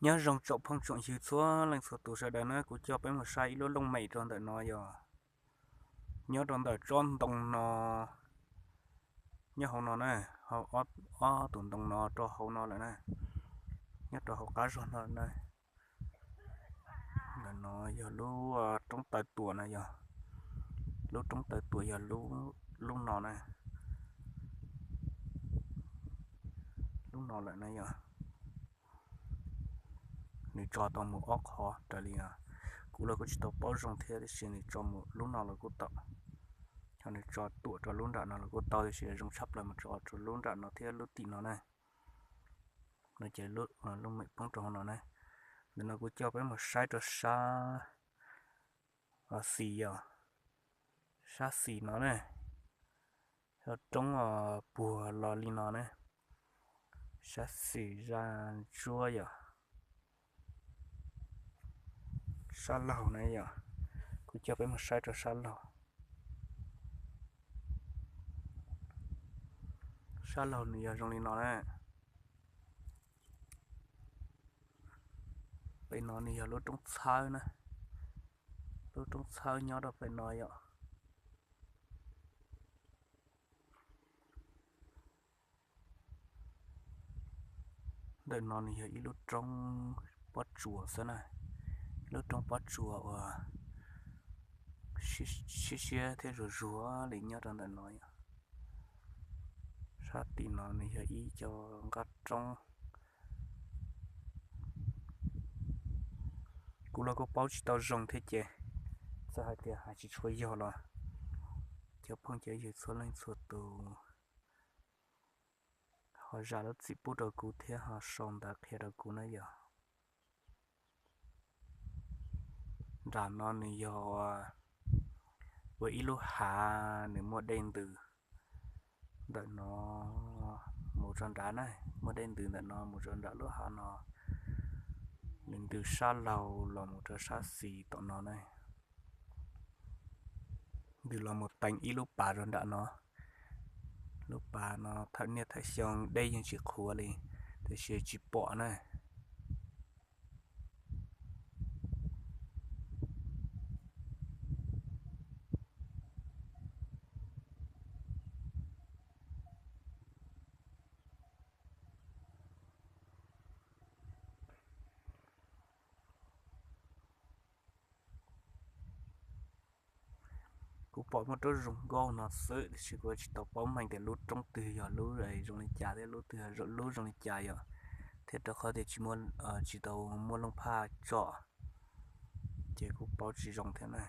Nyob zoo tsoom phooj tsoom ywg txhua leej txhua tus sawv daws na, kuv coj peb mus saib ib lub looj mem rau ntawm no yog nyob rau ntawm tsob ntoo no, nyob hauv no na, hauv ob tus ntoo no rau hauv no lawm na, nyob rau hauv qab zog no na. Ntawm no yog lub roob taw tuam na yog, lub roob taw tuam yog lub no na, lub no lawm na yog. Nws tso tau mus ob qho raws li, kuv los kuj tsis tau paub zoo thiab tiam sis nws tso mus lub no los kuj tau, ho nws tso tuam rau lub nram no los kuj tau tiam sis zoo tshaj plaws mus tso rau lub nram no thiab lub tim no na. No ces lub mem poob rau hauv no na. Ntawm no kuv coj peb mus saib rau sab xis yog, sab xis no na, roob puag los li no na, sab xis zaj ntsuab yog, sab laug na yog, kuv coj peb mus saib rau sab laug. Sab laug nws yog zoo li no na. Pem no nws yog lub roob txhawb na, lub roob txhawb nyob rau pem no yom. Ntawm no nws yog ib lub roob pob tsuas xwb na, ib lub roob pob tsuas uas siab siab thiab zuag zuag li nyob rau ntawm no yom. Sab tim no nws yog ib co nqaj roob. Kuv los kuj paub tsis tau zoo thiab ces txawm hais tias hais tsis tshua yog los cov phooj cov ywg txhua leej txhua tus ho zam lub txim pub rau kuv thiab ho sau ntawv qhia rau kuv na yom. Nram no nws yog ua ib lub hav, nws muaj dej ntws ntawm no mus rau nrad na, muaj dej ntws ntawm no mus rau nram lub hav no, nws ntws sab laug los mus rau sab xis tom no na. Ntws los mus teem ib lub pas rau nram no. Lub pas no thawm niaj thawm xyoo dej yeej tsis qhuav li, tiam sis tsis pom na. Kuv pom muaj roob zoov nkauj no xwb tiam sis kuv tsis tau paub meej tias lub roob twg yog lub zoo li cas thiab lub twg lub zoo li cas yom, thiab rau qhov tias tsis, tsis tau muaj looj phaj tsom, ces kuv paub tsis zoo thiab na.